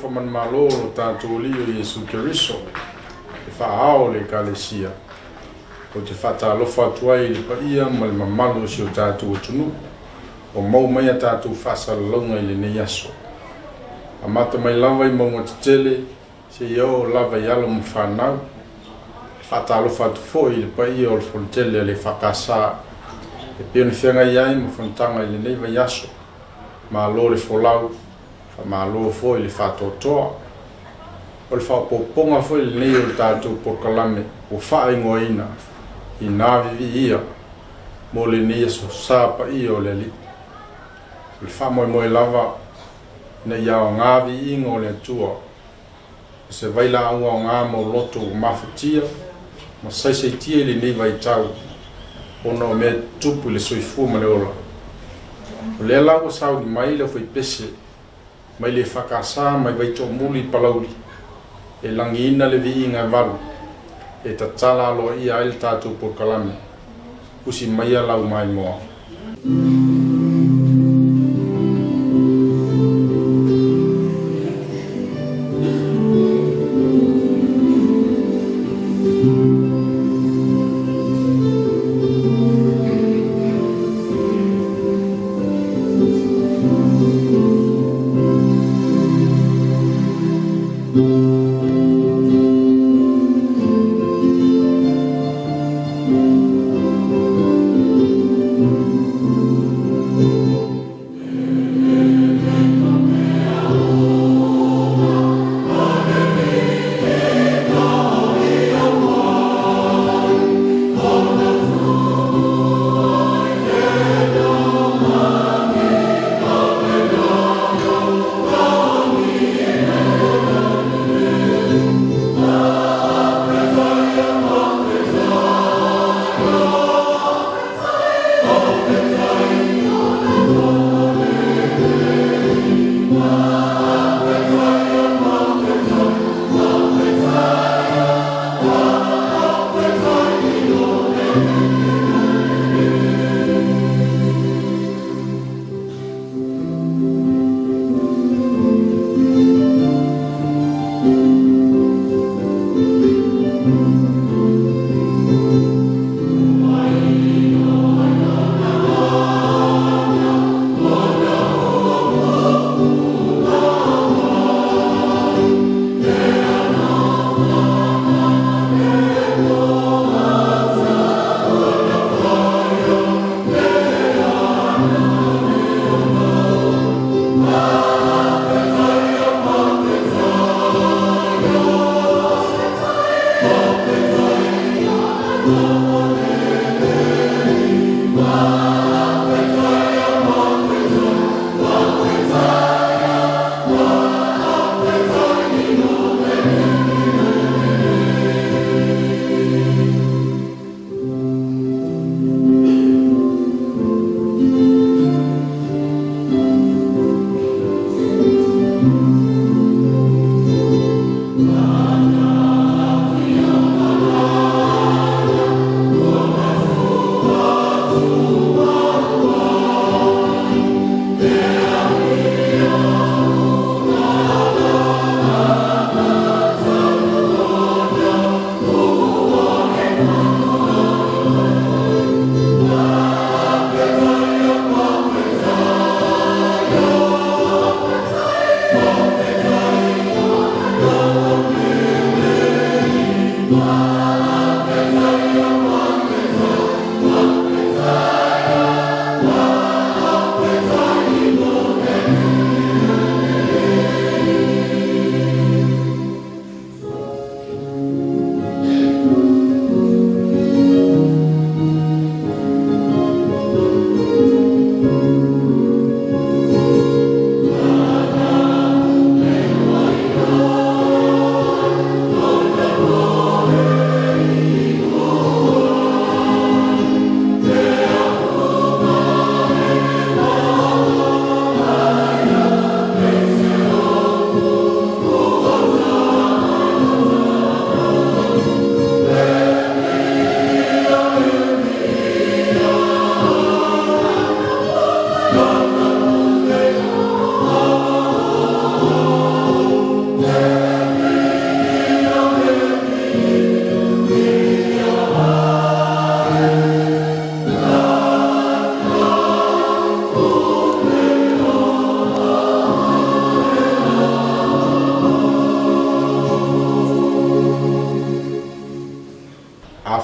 alofa manumalo o lo tatou Alii o Iesu Keriso, le Faa-Ao o le Ekalesia, ou te faatalofa atu ai i le paia ma le mamalu o si o tatou atunuu ua maua mai a tatou faasalalauga i lenei aso. Amata mai lava i mauga tetele seia oo lava i alo ma fanau. E faatalofa atu foi i le paia o le Fonotele a le EFKS e pei ona feagai ai ma fonotaga i lenei vaiaso. Malo le folau, faamalo foi le faatoatoa. O le faaopoopoga foi lenei o le tatou polokalame ua faaigoaina Ina Viviia mo lenei Aso Sa paia o le Alii. O le faamoemoe lava ina ia aoga viiga o le Atua, o se vailaau aoga mo loto ua mafatia ma saisaitia i lenei vaitau ona o mea tutupu i le soifua ma le ola. O lea la ua sauni mai le aufaipese mai le EFKS mai Vaitoomuli i Palauli e lagiina le viiga e valu e tatala aloaia ai le tatou polokalame. Usi maia lau maimoa.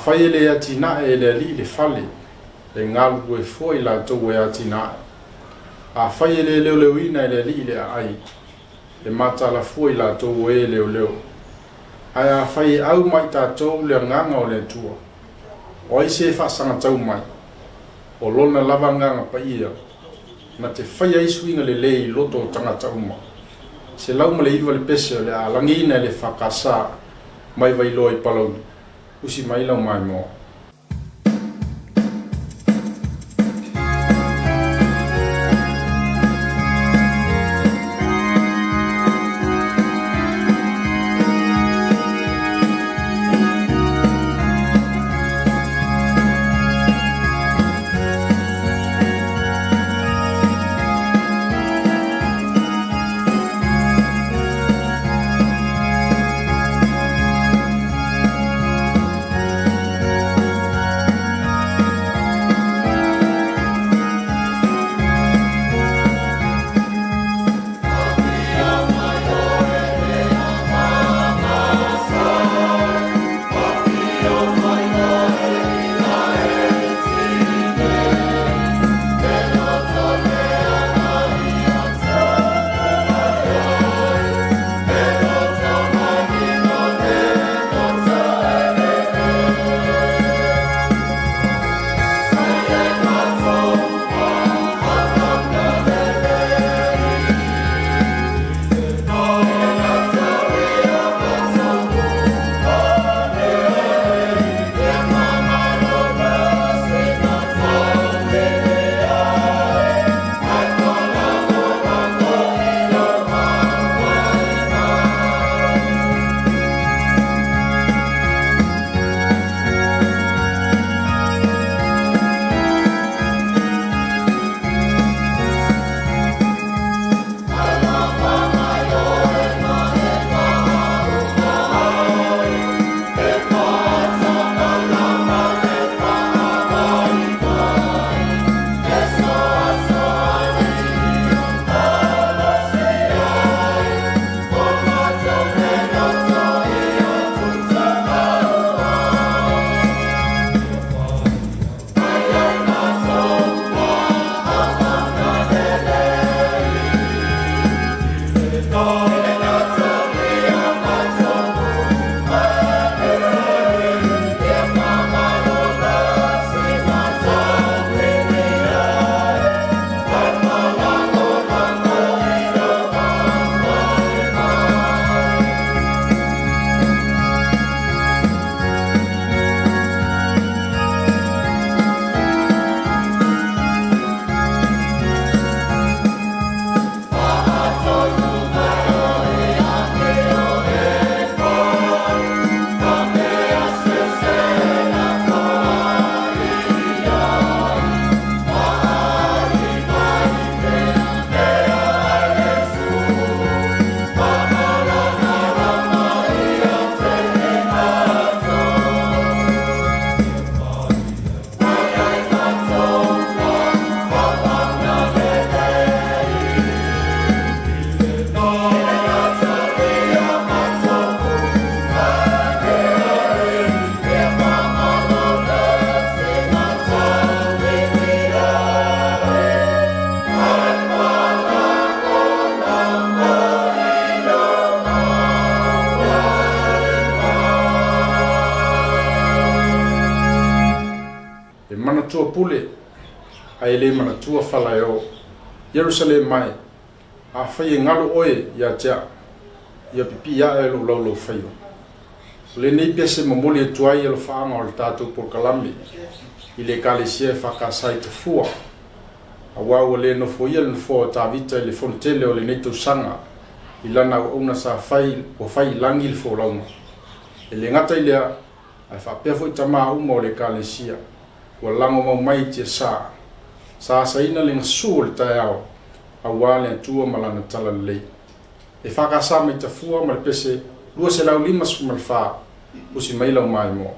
Afai e le atinae e le Alii le fale, e galulue fua i latou e atinae. Afai e le leoleoina e le Alii le aai, e mataala fua i latou o e leoleo. Ae afai e au mai tatou le agaga o le Atua, o ai se e faasagatau mai? O lona lava agaga paia, na te faia ai suiga lelei i loto o tagata uma. 109 le pese o le a lagiina e le EFKS mai Vailoa i Palauli. Usi mai lau maimoa. E manatua pule, ae le manatua falaeo. Ierusalema e, afai e galo oe ia te au, ia pipii ae lou laulaufaiva. O lenei pese momoli atu ai alofaaga o le tatou polokalame i le Ekalesia EFKS i Tafua, auā ua le nofoia le nofoa o Tavita i le fonotele o lenei tausaga i lana auauna sa fai ua fai i lagi le folauga. E le gata i lea, ae faapea foi tamā uma o le Ekalesia ua lagomau mai i tiasa, sa asaina le gasu o le taeao auā le Atua ma Lana Talalelei. EFKS mai Tafua ma le pese 254, usi mai lau maimoa.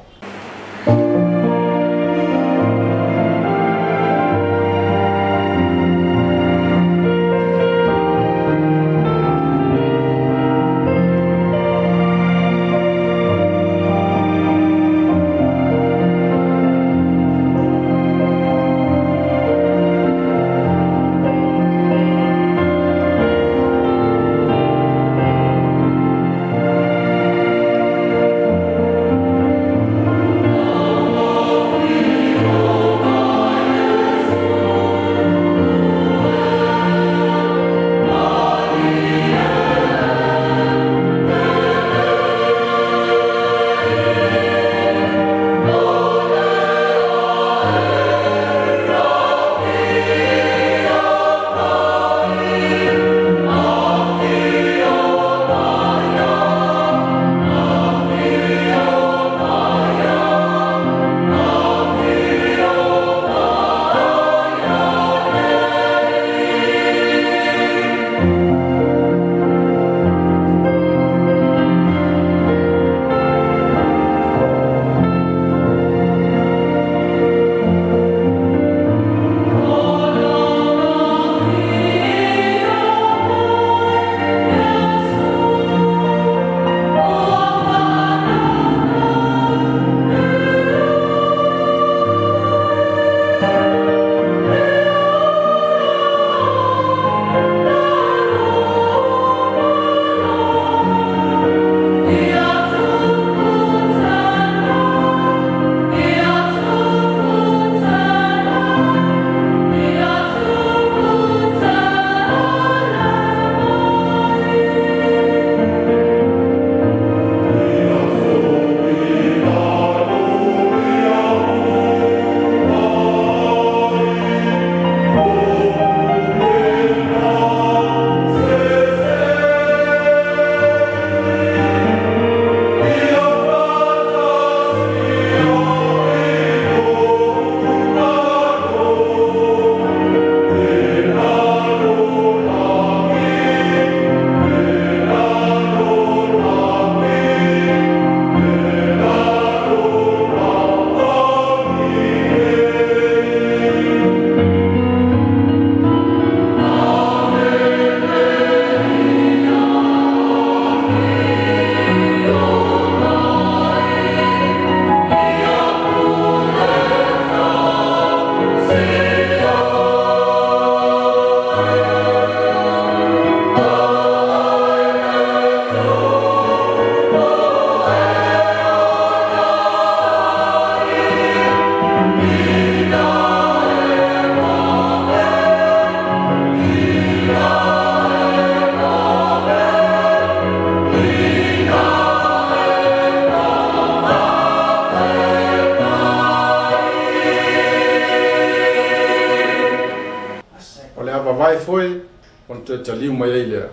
toe taliu mai ai lea.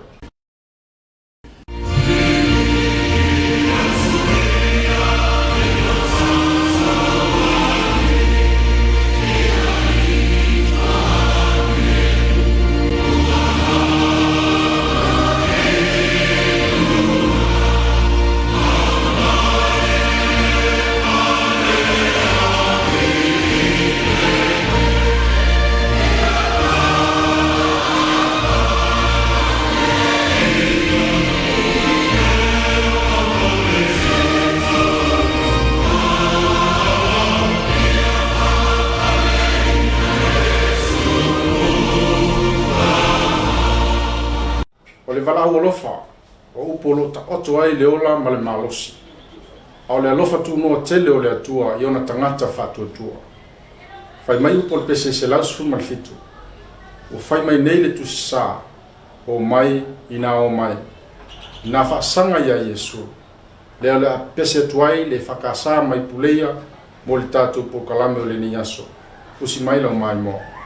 O le valaau alofa, o upu o lo o taoto ai le ola ma le malosi, a o le alofa tunoa tele o le Atua i ona tagata faatuatua. Fai mai upu o le pese 117, Ua fai mai nei le Tusi Sa, O mai, inā o mai. Inā faasaga iā Iesu, lea o le a pese atu ai le EFKS mai Puleia mo le tatou polokalame o lenei aso. Usi mai lau maimoa.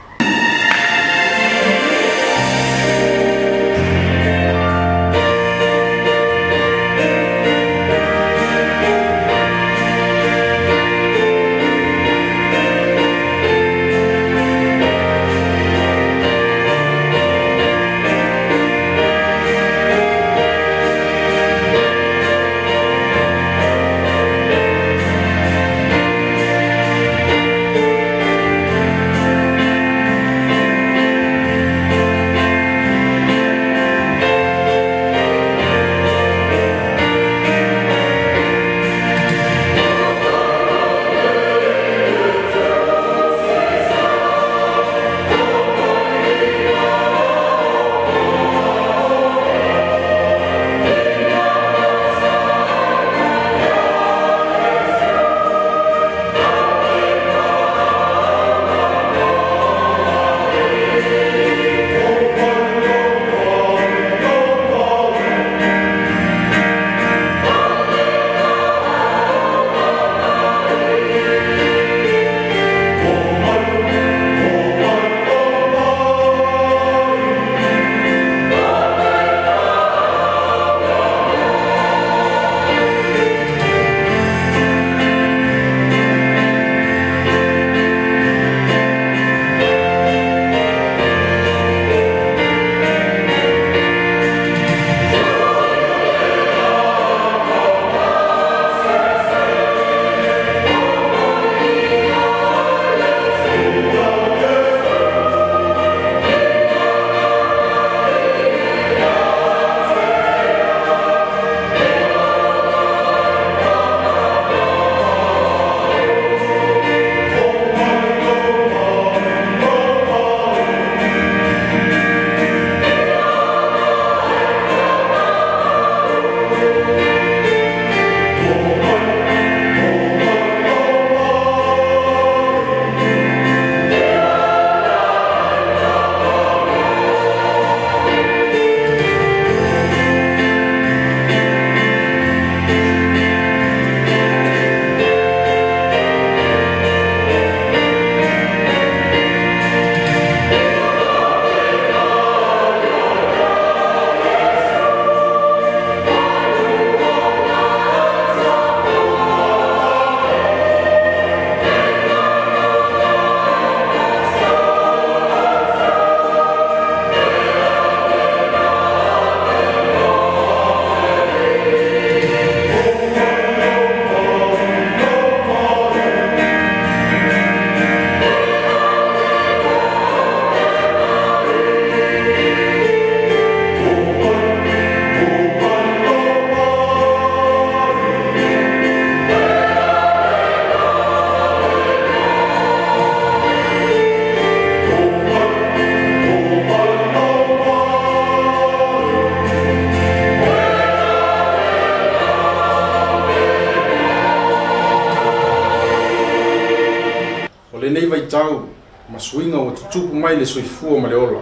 O lenei vaitau ma suiga ua tutupu mai le soifua ma le ola,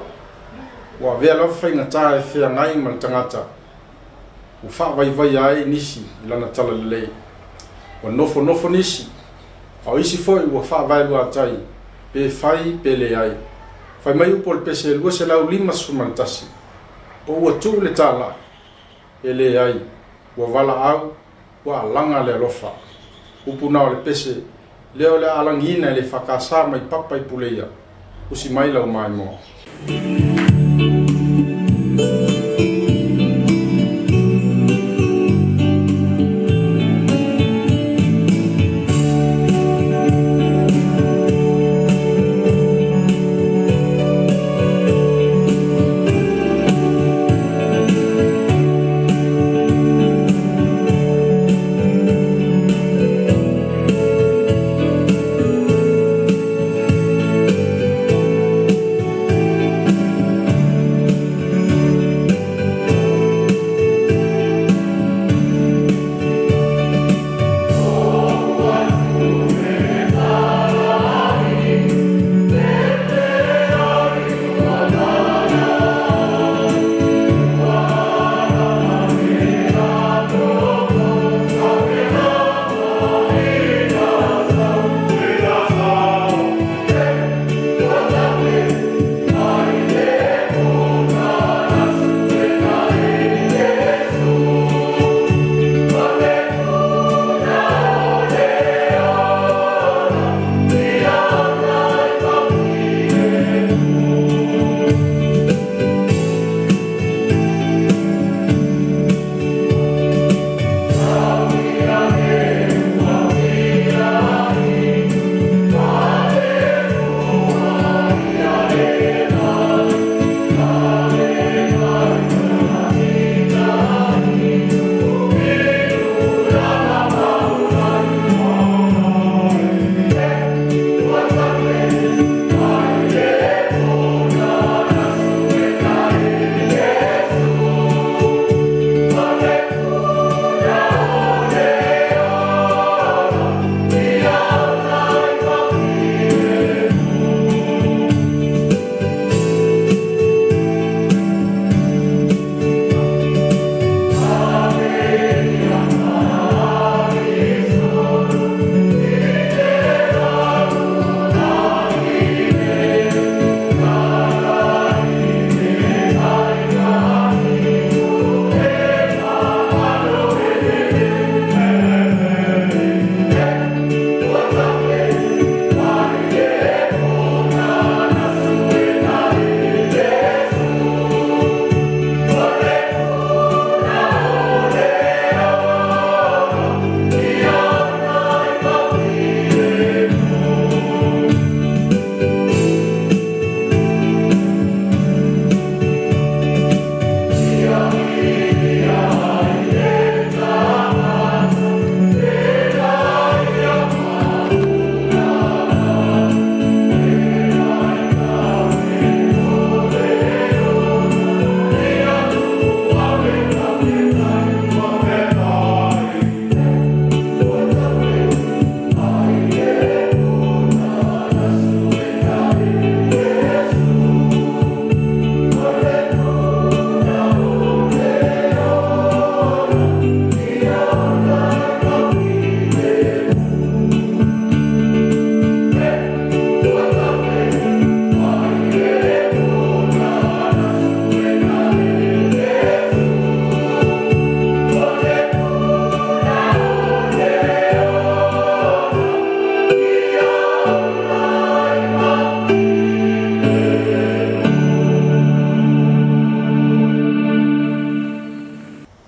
ua avea lava faigata e feagai ma le tagata ua faavaivaia ai nisi i lana talalelei. Ua nofonofo nisi, a o isi foi ua faavaeluatai pe fai pe leai. Fai mai upu o le pese 251. Po ua tuu le talai? E leai, ua valaau, ua alaga le alofa. Upu na o le pese, lea o le a alagiina e le EFKS mai Papa i Puleia, usi mai lau maimoa.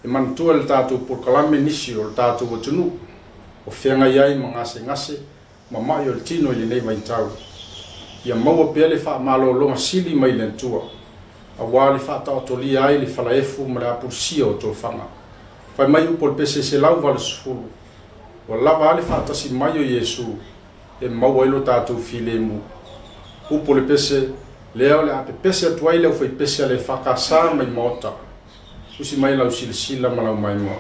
E manatua le tatou polokalame nisi o le tatou atunuu o feagai ai ma gasegase ma ma'i o le tino i lenei vaitau. Ia maua pea le faamalologa sili mai le Atua, auā le faataotolia ai le falaefu ma le apulusia o tofaga. Fai mai upu o le pese 180, Ua lava a le faatasi mai o Iesu e maua ai lo tatou filemu. Upu o le pese, lea o le a pepese atu ai le aufaipese a le EFKS mai Maota. Tusi mai lau silasila ma lau maimoa.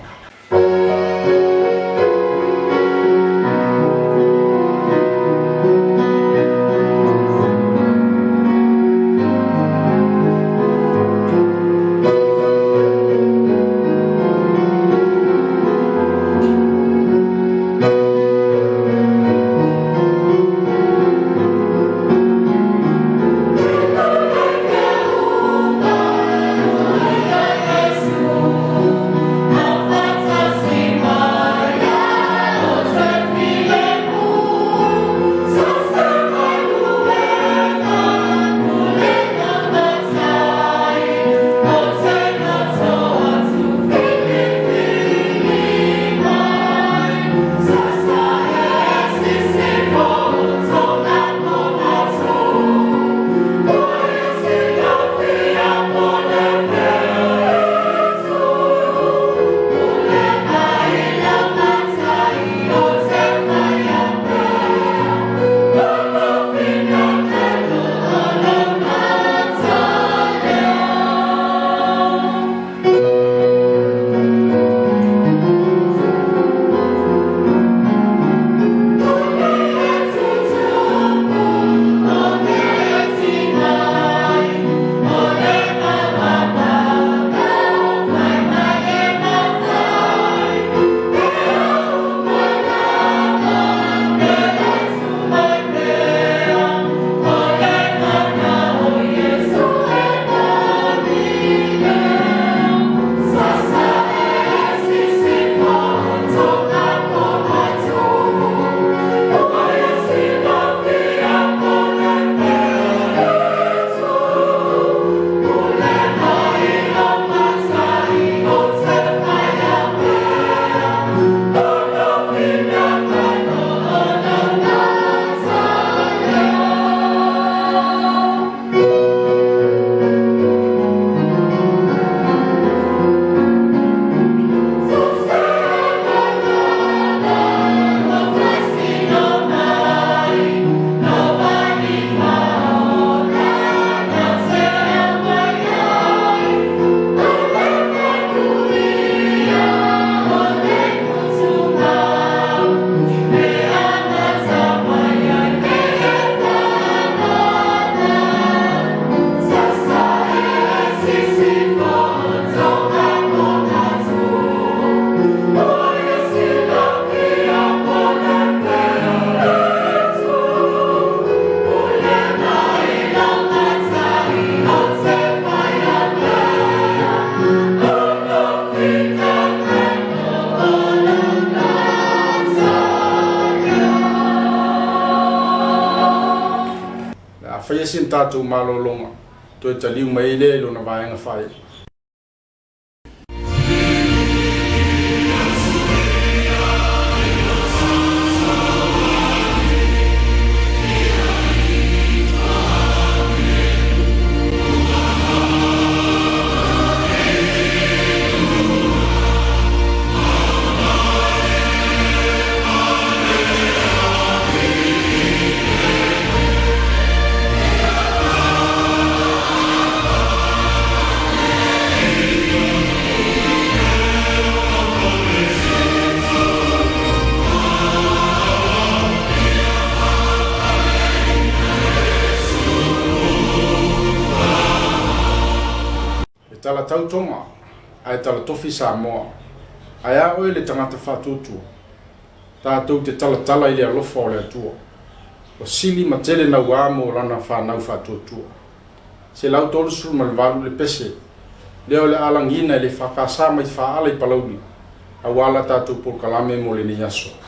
faia sina tatou malologa, toe taliu mai ai lea i lona vaega faaiu. E talatau Tonga, ae talatofi Samoa. Ae a oe le tagata faatuatua? Tatou te talatala i le alofa o le Atua. Ua sili ma tele nauā mo lana fanau faatuatua. 138 le pese lea o le a lagiina e le FKS mai Faala i Palauli aua la tatou polokalame mo lenei aso.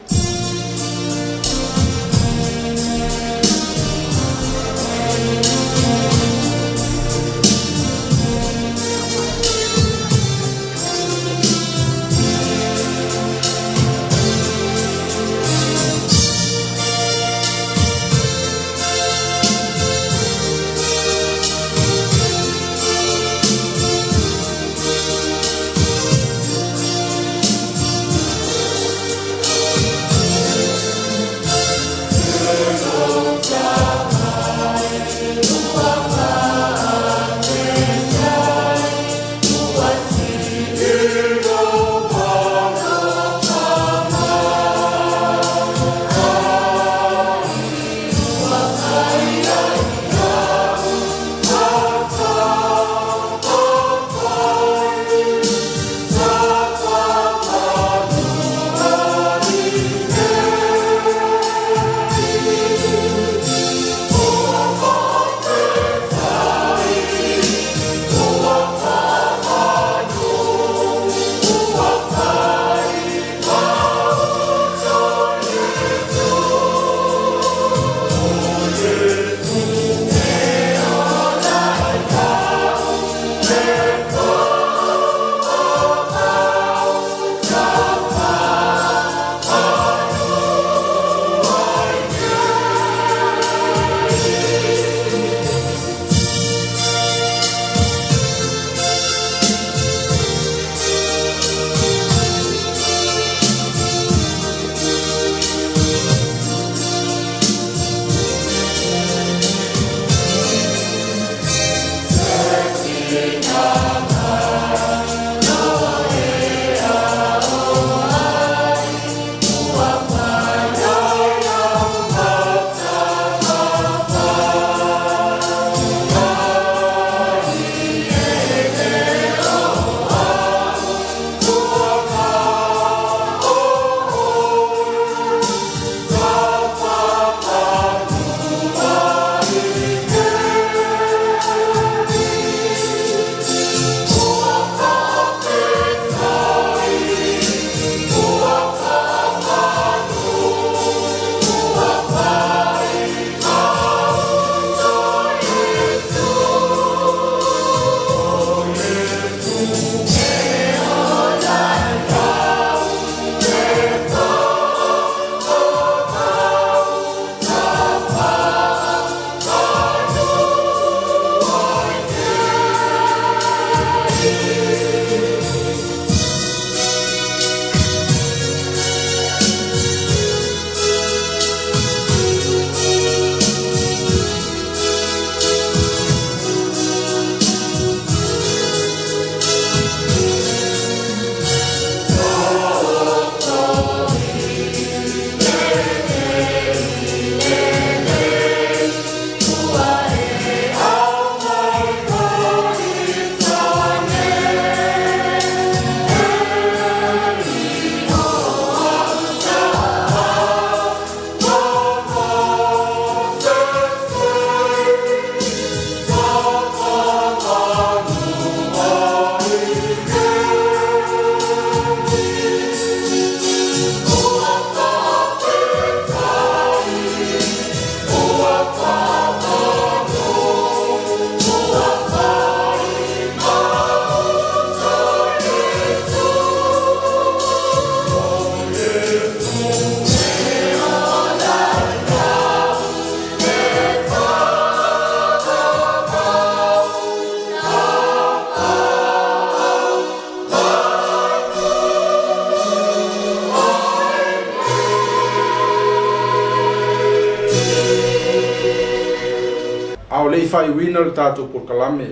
faaiuina o le tatou polokalame,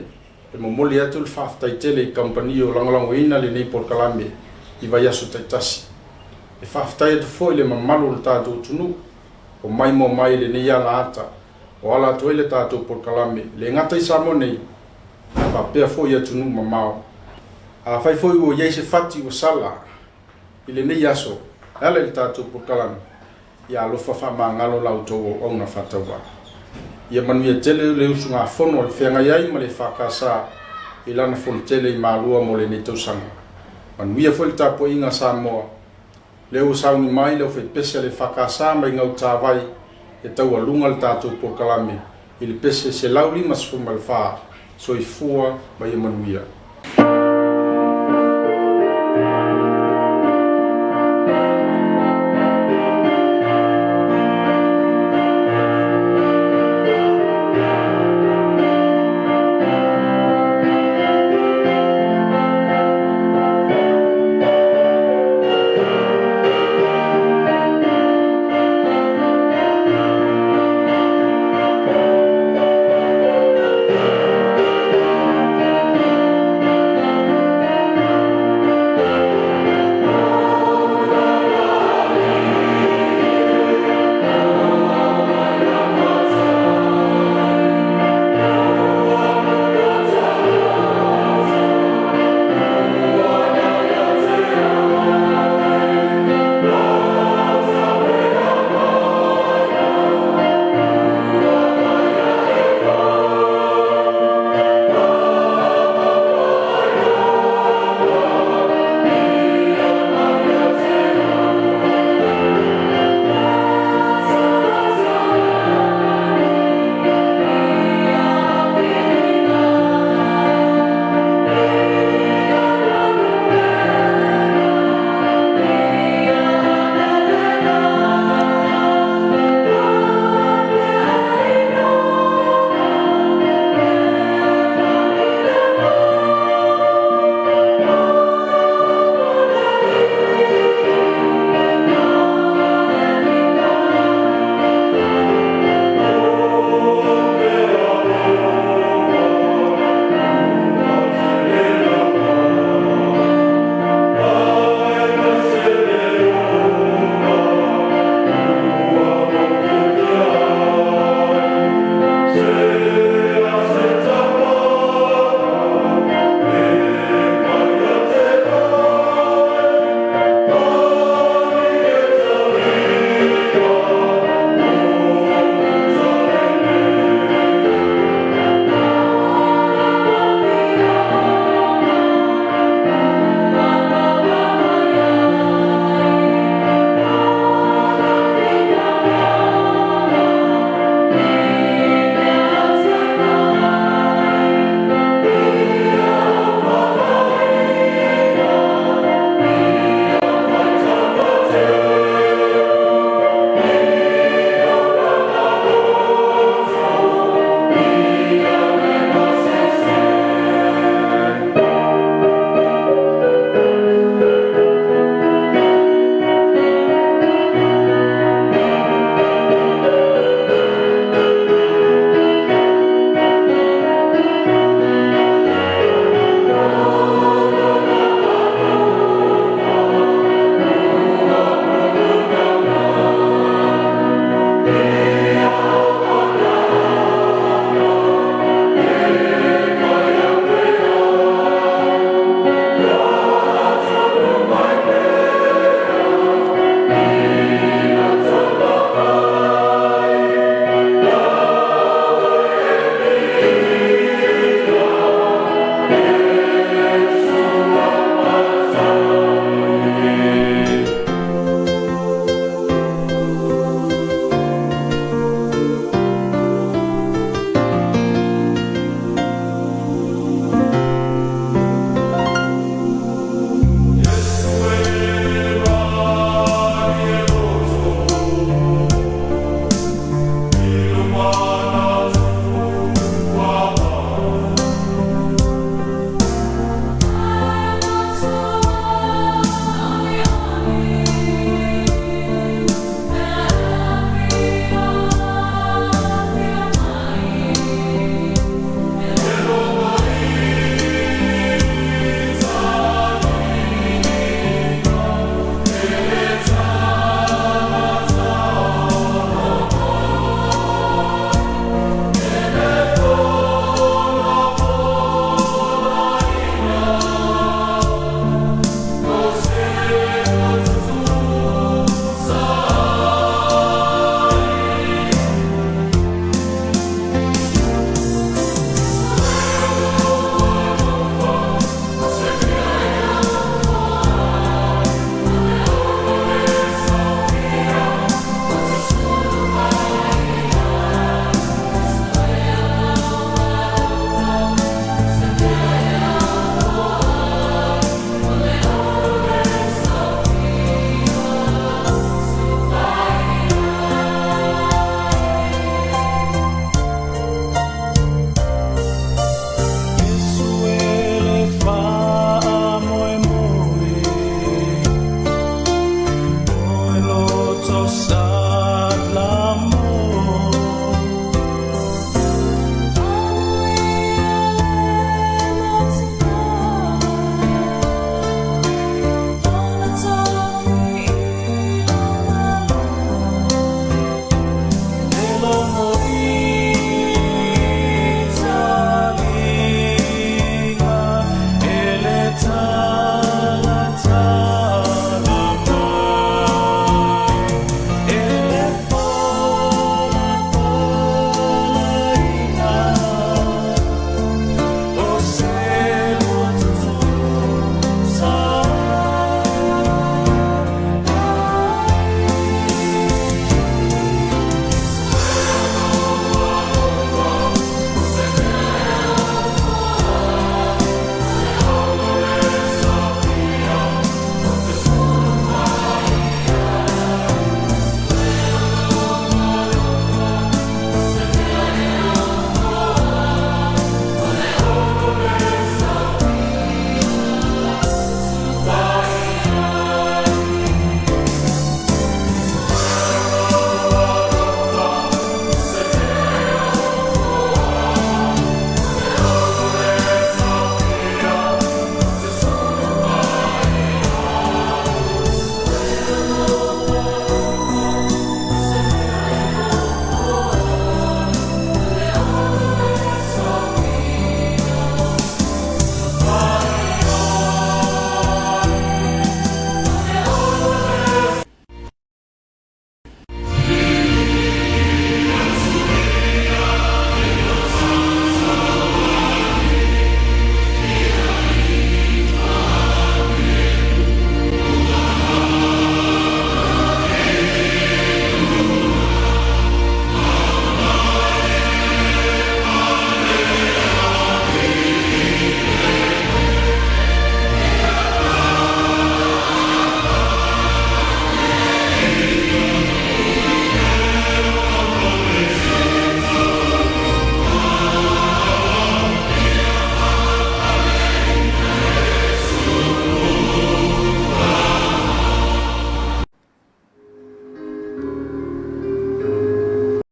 e momoli atu le faafetai tele i kamupani o lagolagoina lenei polokalame i vaiaso taitasi. E faafetai atu foi i le mamalu o le tatou atunuu o maimoa mai i lenei alaata o ala atu ai le tatou polokalame, e le gata i Samoa nei, ae faapea foi i atunuu mamao. Afai foi ua i ai se fati ua sala i lenei aso e ala i le tatou polokalame, Ia alofa faamagalo la outou auauna faatauvaa. Ia manuia tele le usugafono a le Feagai ai ma le EFKS i lana fonotele i Malua mo lenei tausaga. Manuia foi le tapuaiga a Samoa, lea ua sauni mai le aufaipese a le EFKS mai Gautavai e taualuga le tatou polokalame i le pese 154. Soifua ma ia manuia.